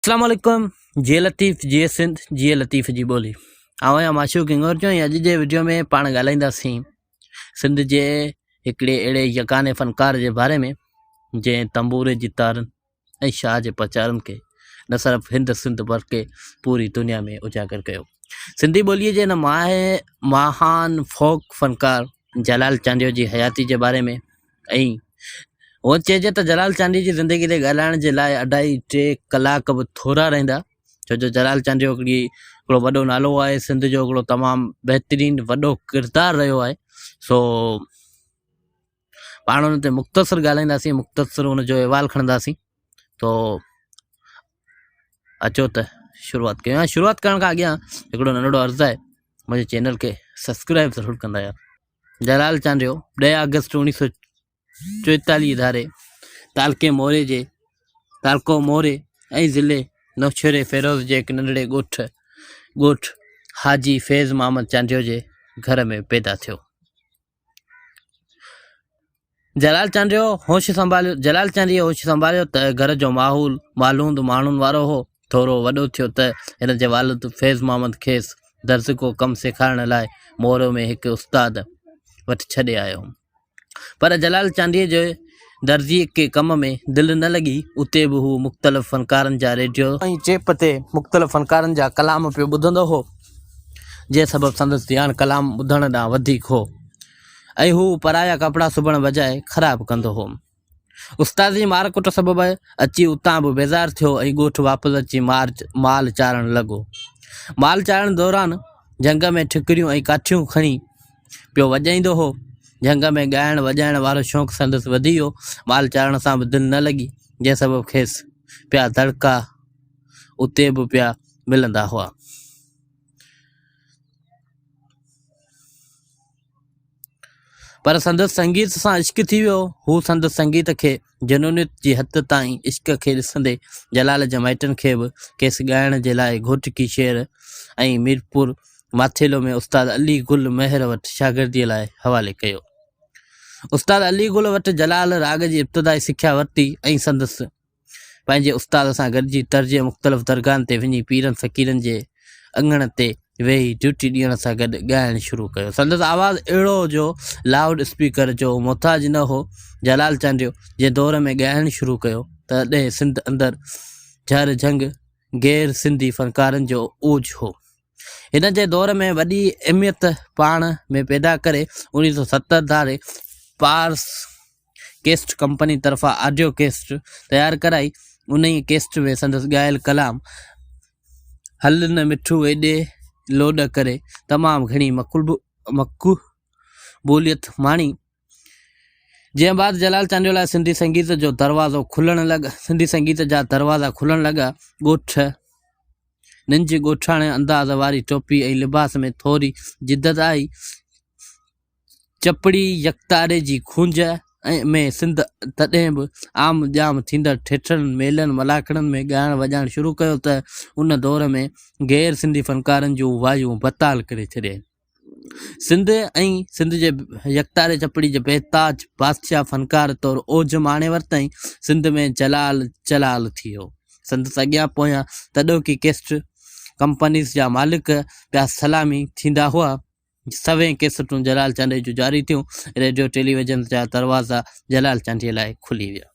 اسلام عليڪم جي لطيف جي سنڌ جي لطيف جي ٻولي آئون آهيان معشوق هنگورجو ۽ اڄ جي وڊيو ۾ پاڻ ڳالهائينداسين سنڌ جي هڪڙي اهڙي يگاني فنڪار جي باري ۾ جنهن تنبوري جي تارن ۽ شاهه جي پچارن کي نه صرف هند سنڌ بلڪه پوري دنيا ۾ اجاگر ڪيو سنڌي ٻولي جي هن ماهه مهان فوڪ فنڪار جلال چانڊيو جي حياتي جي باري ۾ ۽ هونء چئجي ته جلال چانڊيي جي زندگي تي ڳالهائڻ جي لاء اڍائي ٽي ڪلاڪ به ٿورا رهندا ڇو جو جلال چانڊيو هڪڙي هڪڙو وڏو نالو آهي سنڌ جو هڪڙو تمام بهترين وڏو ڪردار رهيو آهي سو پاڻ ان تي مختصر ڳالهائينداسين مختصر ان جو احوال کڻنداسين تو اچو ته شروعات ڪيون ۽ شروعات ڪرڻ کان اڳيان هڪڙو ننڍڙو عرض آهي منهنجي چينل کي سبسڪرائب ضرور ڪندا يار جلال چانڊيو ڏهه آگسٽ اوڻيهه سو چوئيتاليهه ڌاري تعلقي موري جي تعلقو موري ۽ ضلعي نوشهري فيروز جي هڪ ننڍڙي ڳوٺ ڳوٺ حاجي فيض محمد چانڊيو جي گهر ۾ پيدا ٿيو. جلال چانڊيو هوش سنڀاليو جلال چانڊيي هوش سنڀاليو ته گهر جو ماحول مالوند ماڻهن وارو هو. ٿورو وڏو ٿيو ته هن جي والد فيض محمد کيس درزڪو ڪم سيکارڻ لاء مورو ۾ هڪ استاد وٽ ڇڏي آيو. پر جلال چانڊيي جي درزيء ڪم ۾ دل نه لڳي. اتي به هو مختلف فنڪارن جا ريڊيو. ۽ ٽيپ تي مختلف فنڪارن جا ڪلام پيو ٻڌندو هو، جنهن سبب سندس ڌيان ڪلام ٻڌڻ ڏانهن وڌيڪ هو. ۽ هو پرايا ڪپڙا سبڻ بجاء خراب ڪندو هو. استاد جي مار ڪٽ سبب اچي اتان به بيزار ٿيو ۽ ڳوٺ واپس اچي مال چارڻ لڳو. مال چارڻ دوران جهنگ ۾ ٺڪريون ۽ ڪاٺيون کڻي پيو وڄائيندو هو. جهنگ ۾ ڳائڻ وڄائڻ وارو شوق سندس وڌي ويو. مال چارڻ سان به دل نه لڳي، جنهن سبب کيس پيا دڙڪا اتي به پيا ملندا هئا. پر سندس سنگيت سان عشق ٿي ويو. هو سندس سنگيت کي جنونيت جي حد تائين عشق کي ڏسندي جلال جي مائٽن کي به کيس ڳائڻ جي لاء گهوٽڪي شهر ۽ ميرپور ماٿيلو ۾ استاد علي گل مهر وٽ شاگرديء لاء حوالي ڪيو. استاد علي گل وٽ جلال راڳ جي ابتدائي سکيا ورتي ۽ سندس پنهنجي استاد سان گڏجي تر جي مختلف درگاهن تي وڃي پيرن فقيرن جي اڱڻ تي ويهي ڊيوٽي ڏيڻ سان گڏ ڳائڻ شروع ڪيو. سندس آواز اهڙو هو جو لائوڊ اسپيڪر جو محتاج نه هو. جلال چانڊيو جنهن دور ۾ ڳائڻ شروع ڪيو تڏهن سنڌ اندر جهر جهنگ غير سنڌي فنڪارن جو اوج هو. هن جي دور ۾ وڏي اهميت پاڻ ۾ پيدا ڪري 1970 ڌاري پارس ڪيسٽ ڪمپني طرفان آڊيو ڪيسٽ تيار ڪرائي. انهيء ڪيسٽ ۾ سندس ڳايل ڪلام هل نه مٺو ايڏي لوڏ ڪري تمام گهڻي مقبوليت ماڻي. جنهن بعد جلال چانڊيو لاء سنڌي سنگيت جو دروازو کلڻ لڳ سنڌي سنگيت جا دروازا کلڻ لڳا. ڳوٺ نج ڳوٺاڻي انداز واري ٽوپي ۽ لباس ۾ ٿوري جدت آئي. چپڙي يڪتاري جي کونج ۾ سنڌ تڏهن به عام جام ٿيندڙ ٺيٺرن، ميلن، ملاکڙن ۾ ڳائڻ وڄائڻ شروع ڪيو ته ان دور ۾ غير سنڌي فنڪارن جون وايون بتال ڪري ڇڏيائين. سنڌ ۽ سنڌ جي يڪتاري چپڙي جي بيتاج بادشاهه فنڪار طور اوج ماڻي ورتائين. سنڌ ۾ جلال جلال ٿي ويو. سندس اڳيان پويان تڏهوڪي ڪيسٽ ڪمپنيز جا مالڪ پيا سلامي ٿيندا هئا. سوين ڪيسٽون جلال چانڊئي جون جاري ٿيون، ريڊيو ٽيليويزن جا دروازا جلال چانڊيي لاء کلي ويا.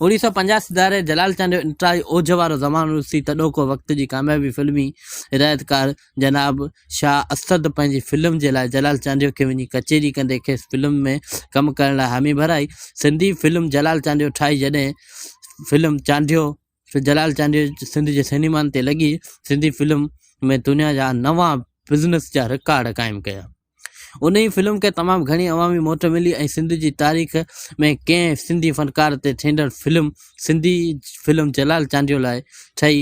1985 ڌاري جلال چانڊيو انتهائي اوج وارو زمانو ڏسي تڏهوڪو وقت جي ڪاميابي فلمي هدايتڪار جناب شاهه اسد پنهنجي فلم جي لاء جلال چانڊيو کي وڃي ڪچهري ڪندي کيس فلم ۾ ڪم ڪرڻ لاء حامي ڀرائي. سنڌي فلم جلال چانڊيو ٺاهي جڏهن فلم چانڊيو جلال چانڊيو سنڌ جي سئنيمائن تي لڳي سنڌي فلم ۾ دنيا جا نوان بزنس جا رڪارڊ قائم ڪيا. انهي فلم کي تمام گهڻي عوامي موٽ ملي ۽ سنڌ جي تاريخ ۾ ڪنهن سنڌي فنڪار تي ٿيندڙ فلم سنڌي فلم جلال چانڊيو لاء ٺهي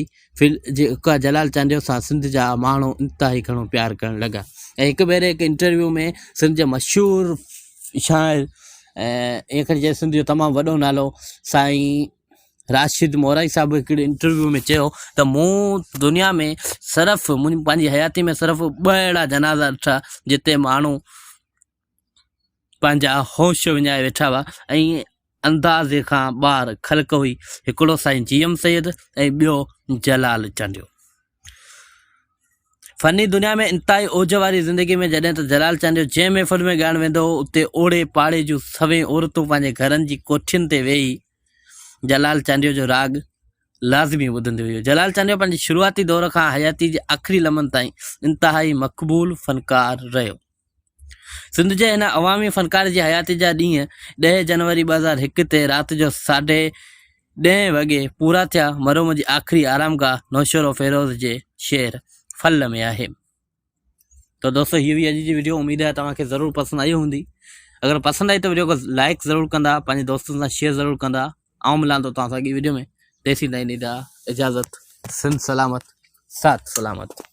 جيڪا جلال چانڊيو سان سنڌ جا ماڻهو انتهائي گهڻو پيار ڪرڻ لڳا ۽ هڪ ڀيري هڪ انٽرويو ۾ سنڌ جي مشهور شاعر ۽ ائين کڻي چئجي سنڌ جو تمام وڏو نالو سائين راشد مورائي صاحب هڪڙي انٽرويو ۾ چيو ته مون دنيا ۾ صرف مون پنهنجي حياتي ۾ صرف ٻه اهڙا جنازا ڏٺا جتي ماڻهو پنهنجا هوش وڃائي ويٺا هئا ۽ اندازي کان ٻاهر خلق هئي هڪڙو سائين جي ايم سيد ۽ ٻيو جلال چانڊيو. فني دنيا ۾ انتهائي اوج واري زندگي ۾ جڏهن ته جلال چانڊيو جنهن محفل ۾ ڳائڻ ويندو هو اتي اوڙي پاڙي جون سوين عورتون پنهنجي گهرن جي ڪوٺين تي ويهي جلال چانڊيو جو راڳ لازمي ٻڌنديون هيون. جلال چانڊيو پنهنجي شروعاتي دور کان حياتي جي آخري لمحن تائين انتهائي مقبول فنڪار رهيو. سنڌ جي هن عوامي فنڪار جي حياتي جا ڏينهن ڏهه جنوري 2001 تي رات جو ساڍي ڏهين وڳي پورا ٿيا. مرحوم جي آخري آرامگاهه نوشهروفيروز جي شهر ڦل ۾ آهي. ته دوستو هي هئي اڄ جي وڊيو اميد آهي توهان کي ضرور پسند آئي هوندي اگر پسند آئي ته وڊيو کي لائڪ ضرور ڪندا پنهنجي دوستن سان شيئر ضرور ڪندا آئون ملان ٿو توهان سان اڳي وڊيو ۾ تيسين تائين ڏيندا اجازت سنڌ سلامت ساٿ سلامت.